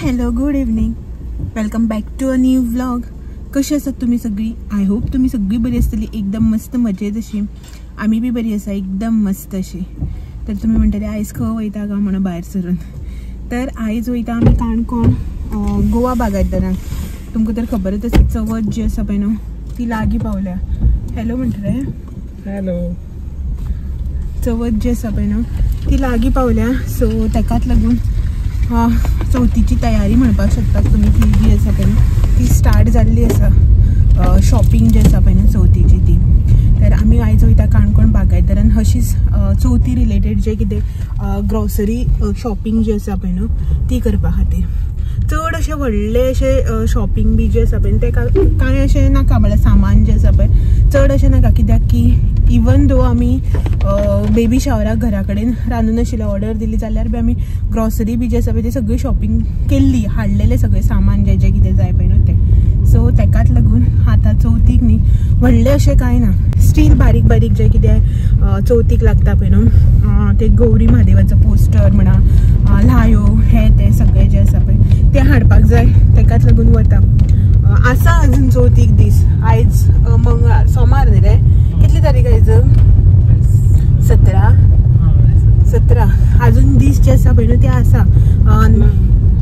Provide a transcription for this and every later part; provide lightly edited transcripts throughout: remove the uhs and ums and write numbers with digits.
Hello, good evening, welcome back to a new vlog. कशी आसात तुमी सगळी? I hope तुमी सगळी बरी आसतली, एकदम मस्त मजेत अशी. आमी बी बरी आसा, एकदम मस्त अशी. तर तुमी म्हणटले आयज खंय वयता काय म्हणून भायर सरून. तर आयज वयता आमी काणकोण गोवा बागायतदारांक. तुमकां तर खबरच आसा, चवथ जी आसा पळय न्हू ती लागीं पावल्या. हॅलो म्हणटले, हॅलो. चवथ जी आसा पळय न्हू ती लागीं पावल्या. सो तेकाच लागून चवथीची तयारी म्हणपाक शकता तुमी. ती जी आसा पळय न्हू ती स्टार्ट जाल्ली आसा, शॉपिंग जी आसा पळय न्हू चवथीची ती. तर आमी आयज वयता काणकोण बागायतदारान अशीच चवथी रिलेटेड जे कितें ग्रॉसरी शॉपिंग जी आसा पळय न्हू ती करपा खातीर. चड अशें व्हडलें अशें शॉपिंग बी जें आसा पळय तें कांय अशें नाका, म्हळ्यार सामान जें आसा पळय चड अशें नाका. कित्याक की इवन दो आमी बेबी शावराक घरा कडेन रांदून आशिल्लें, ऑर्डर दिली जाल्यार बी आमी ग्रॉसरी बी जें आसा पळय तें सगळी शॉपिंग केल्ली, हाडलेलें सगळें सामान जें जें कितें जाय पळय न्हू तें. सो तेकाच लागून आतां चवथीक न्ही व्हडलें अशें कांय ना, स्टील बारीक बारीक जें कितें चवथीक लागता पळय न्हू ते गौरी म्हादेवाचो पोस्टर म्हणा, ल्हायो हे ते सगळें जें आसा पळय तें हाडपाक जाय, तेकाच लागून वता. आसा अजून चवथीक दीस. आयज मंगळार, सोमार न्ही रे? कितली तारीख आयज? 17 17. अजून दीस जे आसा पळय न्हू ते आसा.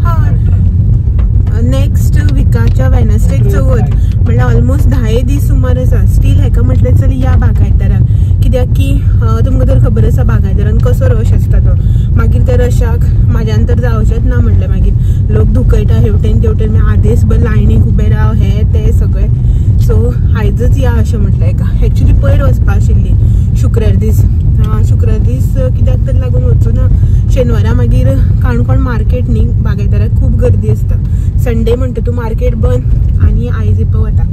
हय, नेक्स्ट विकाच्या वेनसडेक चवथ, म्हणल्यार ऑलमोस्ट 10 दीस सुमार आसा. स्टील हेका म्हटलें चल या बागायतदारान, कित्याक की तुमकां तर खबर आसा बागायतदारान कसो रश आसता तो. मागीर त्या रशाक म्हाज्यान तर जावचेंच ना म्हटलें, मागीर लोक धुकयता हेवटेन तेवटेन, मागीर आदेस भर लायनीक उबे राव हे ते सगळें. सो आयजच या अशें म्हटलें हेका. एक्चुली पयर वचपा आशिल्ली शुक्रार दीस, शुक्रार दीस कित्याक तर लागून वचूं ना. शेनवारा मागीर काणकोण मार्केट न्ही बागायतदाराक खूब गर्दी आसता. संडे म्हणटा तूं मार्केट बंद आनी आयज इपय वता.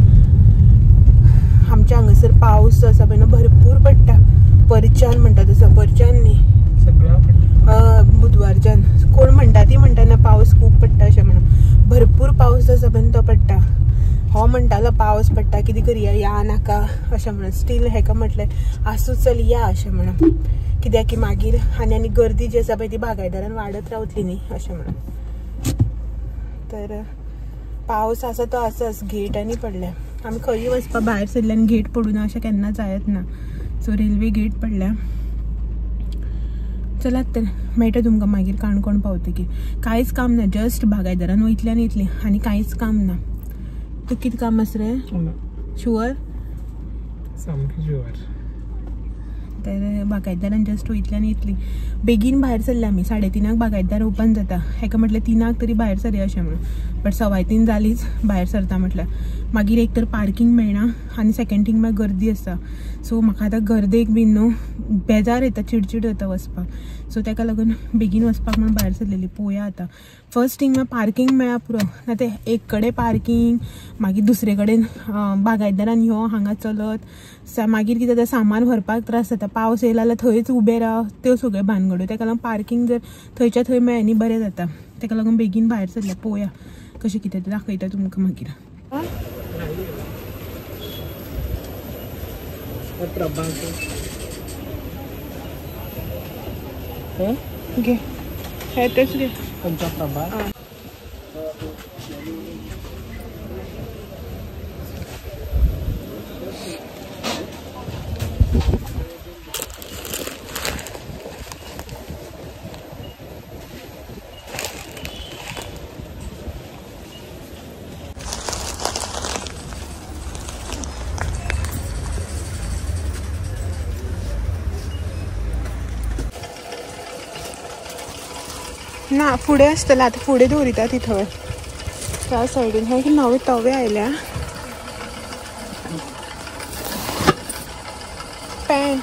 आमच्या हांगासर पावस आसा पळय न्हू भरपूर पडटा, परच्यान म्हणटा तसो, परच्यान न्ही बुधवारच्यान कोण म्हणटा ती म्हणटा ना पावस खूब पडटा अशें म्हणून. भरपूर पावस आसा पळय तो पडटा. हो म्हणटालो पावस पडटा कितें करया, या नाका अशें म्हणून. स्टील हेका म्हटलें आसूं चल या अशें म्हणून, कित्याक की मागीर आनी आनी गर्दी जी आसा पळय ती बागायतदारान वाडत रावतली न्ही अशें म्हणून. तर पावस आसा तो आसाच, गेट आनी पडल्या. आमी खंय वचपा भायर सरले आनी गेट पडूना अशें केन्ना जायत ना. सो रेल्वे गेट पडल्या. चलात तर मेळटा तुमकां मागीर काणकोण पावतकीर. कांयच काम ना, जस्ट बागायतदारान वयतली आनी येतली, आनी कांयच काम ना. तूं कितें काम आसा रे? शुअर? सामकी शुअर. तर बागायतदारान जस्ट वयतली आनी येतली. बेगीन भायर सरले आमी, 3:30 बागायतदार ओपन जाता. हेका म्हटलें 3 तरी भायर सरया अशें म्हणून, बट 3:15 जालीच भायर सरता म्हटल्यार. मागीर एक तर पार्किंग मेळना आनी सेकंड थिंग मागीर गर्दी आसता. सो म्हाका आतां गर्देक बीन न्हू बेजार येता, चिडचीड जाता वचपाक. सो तेका लागून बेगीन वचपाक म्हणून भायर सरलेली. पळोवया आतां. फर्स्ट थिंग मागीर पार्किंग मेळ्ळा पुरो, ना ते एक कडेन पार्किंग, मागीर दुसरे कडेन बागायतदारान यो हांगा चलत, मागीर कितें जाता सामान व्हरपाक त्रास जाता. पावस येयला जाल्यार थंयच उबें राव, त्यो सगळ्यो भानगड्यो. तेका लागून पार्किंग जर थंयच्या थंय मेळ्ळें न्ही बरें जाता. तेका लागून बेगीन भायर सरलें. पळोवया कशें कितें तें दाखयता तुमकां मागीर. घे हे तेच घे. प्रभा ना फुडें आसतलें आतां, फुडें दवरिता ती थंय त्या सायडीन. हे नवे तवे आयल्या, पॅन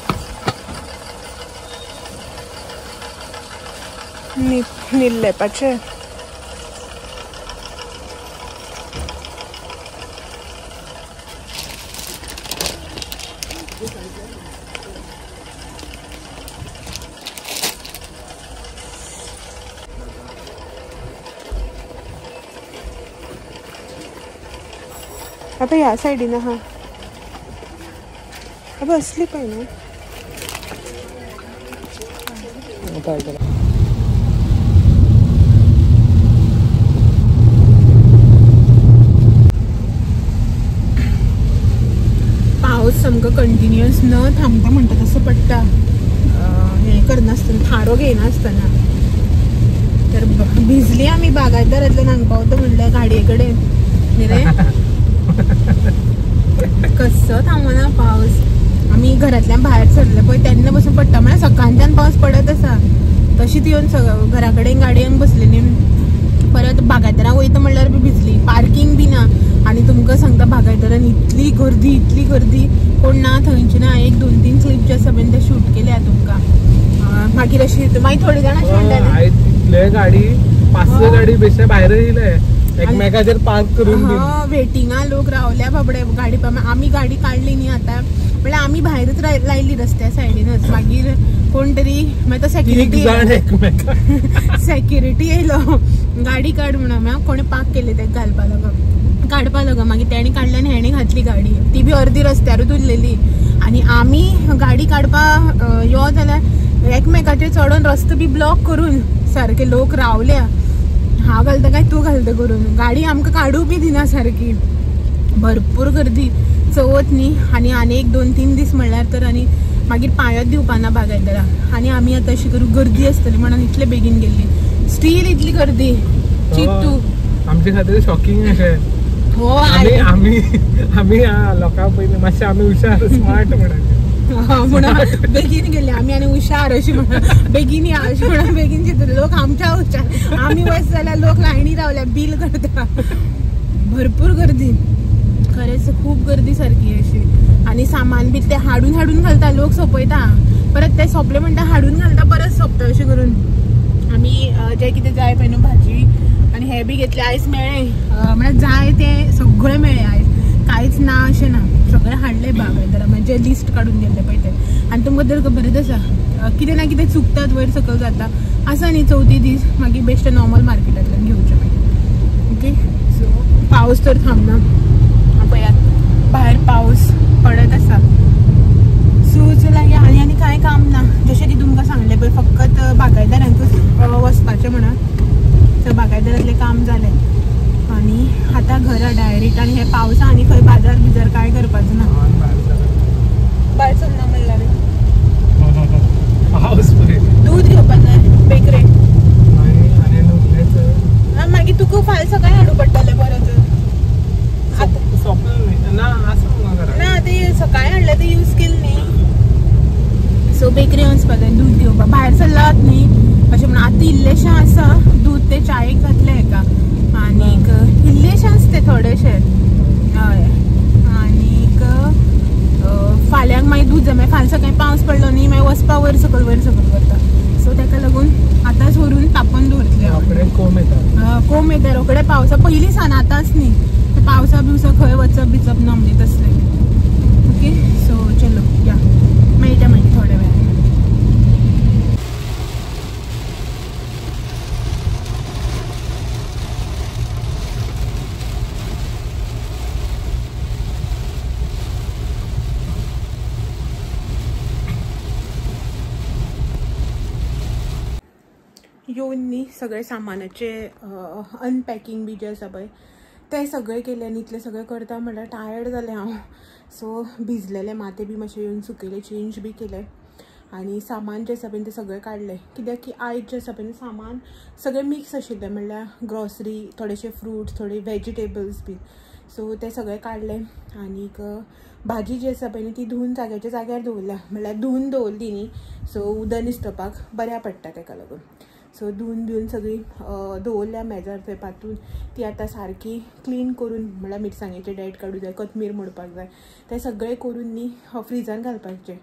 निल्लेपाचे. आता ह्या सायडीन आहा. अबे असली पळय न्हू. पावस सामको कंटिन्युअस न थांबता म्हणटा तसो पडटा, हें करनासतना थारो घेयनासतना. तर भिजली आमी बागायतदारांतल्यान हांगा पावता म्हणल्यार गाडये कडेन न्ही रे. कसो थांबना पावस. आमी घरांतल्यान भायर सरले पळय तेन्ना पसून पडटा, म्हळ्यार सकाळच्यान पावस पडत आसा. तशीच येवन घरा कडेन गाडयेन बसलेली, परत बागायतदाराक वयता म्हणल्यार बी भिजली, पार्किंग बी ना. आनी तुमकां सांगता बागायतदारान इतली गर्दी, इतली गर्दी, कोण ना थंयची ना. एक 2-3 क्लिप जे आसा पळय ते शूट केल्या तुमकां. मागीर अशी मागीर थोडी जाणां अशें म्हणटाले गाडी 5-6 गाडी बेश्टे भायर येयले एकमेकाचेर पार्क करून. वेटिंगा लोक रावल्या बाबडे गाडी. आमी गाडी काडली न्ही आतां, म्हणल्यार आमी भायरच लायली रस्त्या सायडीनच. मागीर कोण तरी मागीर तो सेक्युरिटी सेक्युरिटी येयलो गाडी काड म्हणून, मागीर कोणें पार्क केली तेका घालपा लागो, काडपा लागो. मागीर तेणी काडली आनी हेणी घातली गाडी, ती बी अर्दी रस्त्यारूच उरलेली. आनी आमी गाडी काडपा यो जाल्यार एकमेकाचेर चडोन रस्तो बी ब्लॉक करून सारके लोक रावल्या, हांव घालता काय तूं घालता करून गाडी आमकां काडूं बी दिना सारकी. भरपूर गर्दी चवथ न्ही. आनी आनी एक 2-3 दीस म्हणल्यार तर आनी मागीर पांयच दिवपाना बागायतदाराक. आनी आमी आतां अशी करूं गर्दी आसतली म्हणून इतले बेगीन गेल्ली, स्टील इतली गर्दी. चिंतू आमचे खातीर शॉकिंग अशें. हो आमी आमी लोकां पयलीं मातशें आमी हुशार स्मार्ट म्हणून म्हणून बेगीन गेले आमी, आनी हुशार अशी म्हणून बेगीन या अशी म्हणून बेगीन चिंतले. लोक आमच्या हुशार, आमी वच जाल्यार लोक लायनी रावल्या बील करता. भरपूर गर्दी, खरेंच खूब गर्दी सारकी अशी. आनी सामान बी ते हाडून हाडून घालता, लोक सोंपयता, परत ते सोंपले म्हणटा हाडून घालता, परत सोंपता अशें करून. आमी जें कितें जाय पळय न्हू भाजी आनी हें बी घेतलें आयज मेळ्ळें, म्हळ्यार जाय तें सगळें मेळ्ळें आयज, कांयच ना अशें ना, सगळें हाडलें बागायतदारा. म्हणजे लिस्ट काडून गेल्लें पळय तें. आनी तुमकां तर खबरच आसा कितें ना कितें चुकतात, वयर सकयल जाता आसा न्ही. चवथी दीस मागीर बेश्टें नॉर्मल मार्केटांतल्यान घेवचें मागीर. ओके सो पावस तर थांबना, पळयात भायर पावस पडत आसा. सो चला आनी आनी कांय काम ना, जशें की तुमकां सांगलें पळय फकत बागायतदारांकूच वचपाचें म्हणून. सो बागायतदारांतलें काम जालें आनी आतां घरा डायरेक्ट. आनी हे पावसा आनी खंय बाजार बिजार कांय करपाचो ना, भायर सरना म्हणल्यार पावस पळय. दूद घेवपाक जाय बेकरे, मागीर तुका फाल्यां सकाळीं हाडूं पडटलें परत. ना ते सकाळीं हाडलें ते यूज केलें न्ही. सो बेकरी वचपाक जाय दूद घेवपाक, भायर सरलात न्ही अशें म्हणून. आतां इल्लेशें आसा दूद, तें चायेक घातलें हेका, आनीक इल्लेशें आसा तें थोडेशें. हय आनीक फाल्यांक मागीर दूद जाय, मागीर फाल्यां सकाळीं पावस पडलो न्ही मागीर वचपा वयर सकयल वयर सकयल करता. सो ताका लागून आतांच व्हरून तापोवन दवरतलें. कोंब येता, कोंब येता रोखडे पावसा पयलीं सान, आतांच न्ही पावसा बिवसा खंय वचप बिचप ना म्हणजे तसलें. ओके सो चलो या मेळटा मागीर थोड्या वेळान. येवन न्ही सगळे सामानाचे अनपॅकिंग बी जें आसा पळय तें सगळें केलें आनी इतलें सगळें करता म्हणल्यार टायर्ड जालें हांव. सो भिजलेलें माथें बी मातशें येवन सुकयलें, चेंज बी केलें आनी सामान जें आसा पळय तें सगळें काडलें. कित्याक की आयज जें आसा पळय सामान सगळें मिक्स आशिल्लें, म्हणल्यार ग्रॉसरी, थोडेशे फ्रुट्स, थोडे वेजिटेबल्स बी. सो तें सगळें काडलें आनीक भाजी जी आसा पळय ती धुवन जाग्याच्या जाग्यार दवरल्या, म्हणल्यार धुवन दवरली न्ही सो उदक निस्तोवपाक बऱ्या पडटा तेका लागून. सो धुवन बिवन सगळी दवरल्या मेजार थंय पातून, ती आतां सारकी क्लीन करून म्हणल्यार मिरसांगेचे देठ काडूं जाय, कोथमीर मोडपाक जाय, तें सगळें करून न्ही फ्रिजान घालपाचें.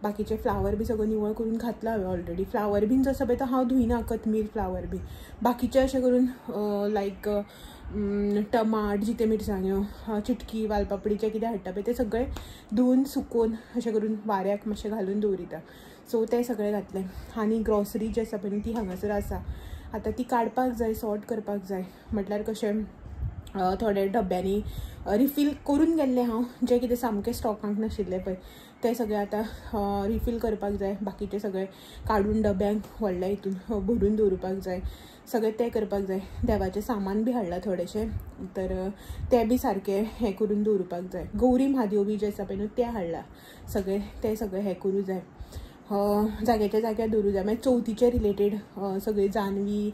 बाकीचे फ्लावर बी सगळें निवळ करून घातला हांवें ऑलरेडी. फ्लावर बीन जो आसा पळय तो हांव धुयना, कोथमीर फ्लावर बी बाकीचे अशें करून लायक टमाट, जिते मिरसांग्यो, चिटकी, वालपापडी जें कितें हाडटा पळय तें सगळें धुवन सुकोवन अशें करून वाऱ्याक मातशें घालून दवरिता. सो तें सगळें घातलें आनी ग्रॉसरी जी आसा पळय ती हांगासर आसा, आतां ती काडपाक जाय, सॉर्ट करपाक जाय. म्हटल्यार कशें थोडे डब्यांनी रिफील करून गेल्लें हांव, जें कितें सामकें स्टॉकांक नाशिल्लें पळय तें सगळें आतां रिफील करपाक जाय. बाकीचें सगळें काडून डब्यांक व्हडल्या हितून भरून दवरुपाक जाय. सगळें तें करपाक जाय. देवाचें सामान बी हाडलां थोडेशें तर तें बी सारकें हें करून दवरुपाक जाय. गौरी म्हादेव बी जे आसा पळय न्हू तें हाडलां सगळें, तें सगळें हें करूं जाय, जाग्याच्या जाग्यार दवरूं जाय. मागीर चवथीचे रिलेटेड सगळी जानवी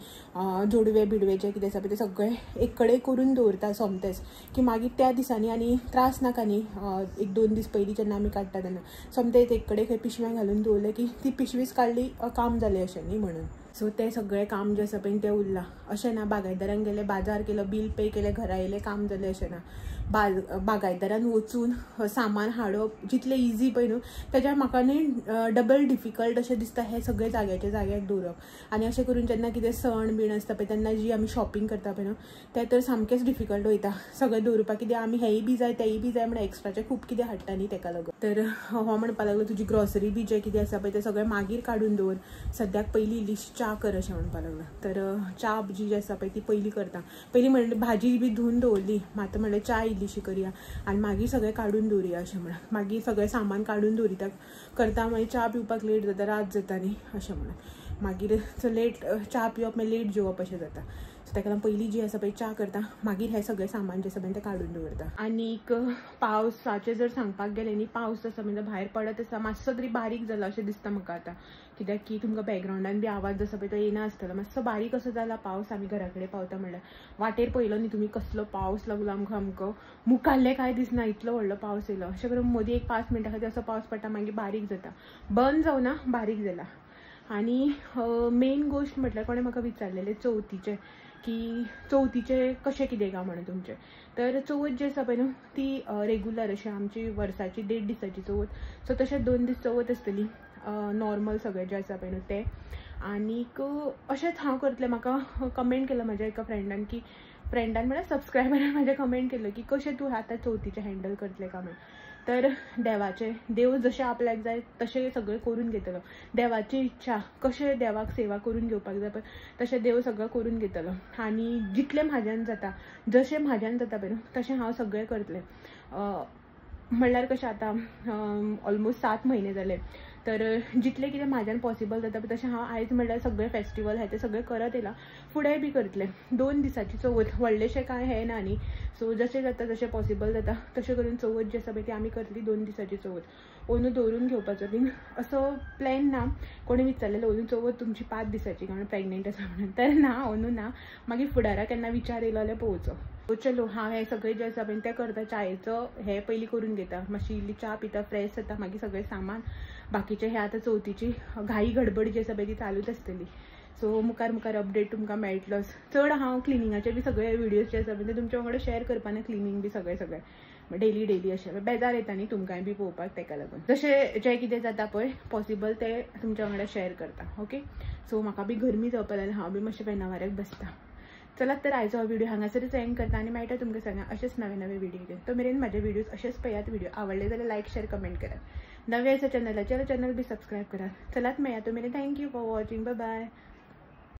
जोडवे बिडवे जे कितें आसा पळय तें सगळें एक कडेन करून दवरता सोमतेच की मागीर त्या दिसांनी आनी त्रास नाका न्ही. एक दोन दीस पयलीं जेन्ना आमी काडटा तेन्ना सोमतेच एक कडेन खंय पिशव्यां घालून दवरलें की ती पिशवीच काडली काम जालें अशें न्ही म्हणून. सो तें सगळें काम जें आसा पळय तें उरलां. अशें ना बागायतदारान गेलें बाजार केलो बील पे केलें घरा येयलें काम जालें अशें ना. बागायतदारान वचून सामान हाडप जितलें इजी पळय न्हू तेज्या म्हाका न्ही डबल डिफिकल्ट अशें दिसता हें सगळें जाग्याच्या जाग्यार दवरप. आनी अशें करून जेन्ना कितें सण बीण आसता पळय तेन्ना जी आमी शॉपिंग करता पळय न्हू तें तर सामकेंच डिफिकल्ट वयता सगळें दवरपाक. कितें आमी हेंय बी जाय तेंय बी जाय म्हणून एक्स्ट्राचें खूब कितें हाडटा न्ही तेका लागून. तर हो म्हणपाक लागलो तुजी ग्रॉसरी बी जें कितें आसा पळय तें सगळें मागीर काडून दवर, सद्याक पयलीं इल्लीशी च्या कर अशें म्हणपाक लागलो. तर च्या जी आसा पळय ती पयलीं करता. पयलीं म्हणलें भाजी बी धुवन दवरली, आतां म्हणलें च्या इल्लीशी करया आनी मागीर सगळें काडून दवरुया अशें म्हणून. मागीर सगळें सामान काडून दवरिता करता मागीर च्या पिवपाक लेट जाता, रात जाता न्ही अशें म्हणून. मागीर लेट च्या पिवप मागीर लेट जेवप अशें जाता. सो ताका लागून पयलीं जी आसा पळय च्या करता, मागीर हें सगळें सामान जें आसा पळय तें काडून दवरता. आनीक पावसाचें जर सांगपाक गेलें न्ही, पावस आसा म्हणजे भायर पडत आसा, मातसो तरी बारीक जाला अशें दिसता म्हाका आतां, कित्याक की तुमकां बॅकग्रावंडान बी आवाज आसा पळय तो येना आसतलो. मातसो बारीक असो जाला पावस. आमी घरा कडेन पावता म्हणल्यार वाटेर पळयलो न्ही तुमी कसलो पावस लागलो आमकां, आमकां मुखाल्लें कांय दिसना इतलो व्हडलो पावस येयलो. अशें करून मदीं एक 5 मिनटां खातीर असो पावस पडटा मागीर बारीक जाता, बंद जावना बारीक जाला. आनी मेन गोश्ट म्हटल्यार कोणें म्हाका विचारलेलें चवथीचें की चवथीचें कशें कितें काय म्हणून तुमचें. तर चवथ जी आसा पळय न्हू ती रेगुलर अशें आमची वर्साची 1.5 दिसाची चवथ, सो तशें 2 दीस चवथ आसतली नॉर्मल सगळें जें आसा पळय न्हू तें. आनीक अशेंच हांव करतलें. म्हाका कमेंट केलो म्हाज्या एका फ्रेंडान की फ्रेंडान म्हळ्यार सबस्क्रायबरान म्हाज्या कमेंट केलो की कशें तूं आतां चवथीचें हँडल करतलें काय म्हणून. तर देवाचें देव जशें आपल्याक जाय तशें सगळें करून घेतलो, देवाची इच्छा कशें देवाक सेवा करून घेवपाक जाय पळय तशें देव सगळें करून घेतलो. आनी जितलें म्हाज्यान जाता जशें म्हाज्यान जाता पळय न्हू तशें हांव सगळें करतलें. म्हणल्यार कशें आतां ऑलमोस्ट 7 म्हयने जाले, तर जितलें कितें म्हाज्यान पॉसिबल जाता तशें हांव आयज म्हणल्यार सगळे फेस्टिवल हे ते सगळें करत येयलां, फुडेंय बी करतलें. 2 दिसाची चवथ व्हडलेशें कांय हें ना न्ही, सो जशें जाता जशें पॉसिबल जाता तशें करून चवथ जी आसा पळय ती आमी करतली. 2 दिसाची चवथ ओनू दवरून घेवपाचो बीन असो प्लॅन ना. कोणी विचारलेलो ओनू चवथ तुमची 5 दिसाची कारण प्रेग्नेंट आसा म्हणून, तर ना ओनू ना, मागीर फुडाराक केन्ना विचार येयलो जाल्यार पळोवचो. चलो हांव हें सगळें जें आसा पळय तें करता. च्यायेचो हें पयलीं करून घेता, मातशी इल्ली च्या पिता, फ्रेश जाता, मागीर सगळें सामान बाकीचें हें आतां चवथीची घाई गडबड जी आसा पळय ती चालूच आसतली. सो मुखार मुखार अपडेट तुमकां मेळटलोच. चड हांव क्लिनिंगाचे बी सगळे व्हिडियोज जे आसा पळय ते तुमच्या वांगडा शेअर करपाना, क्लिनींग बी सगळें सगळें डेली डेली अशें बेजार येता न्ही तुमकांय बी पळोवपाक, तेका लागून जशें जें कितें जाता पळय पॉसिबल तें तुमच्या वांगडा शेअर करता. ओके, सो म्हाका बी गरमी जावपा लागली, हांव बी मातशें फेना वाऱ्याक बसता. चलात तर आयचो हो व्हिडिओ हांगासरच एंड करता आनी मेळटा तुमकां सांगा अशेच नवे नवे व्हिडिओ घेवन. तो मेरेन म्हाजे व्हिडियोज अशेच पळयात, व्हिडिओ आवडले जाल्यार लायक शेअर कमेंट करात, नवे आसा चॅनलाचेर चॅनल बी सबस्क्रायब करात. चलात मेळया तो मेरेन, thank you for watching, bye bye.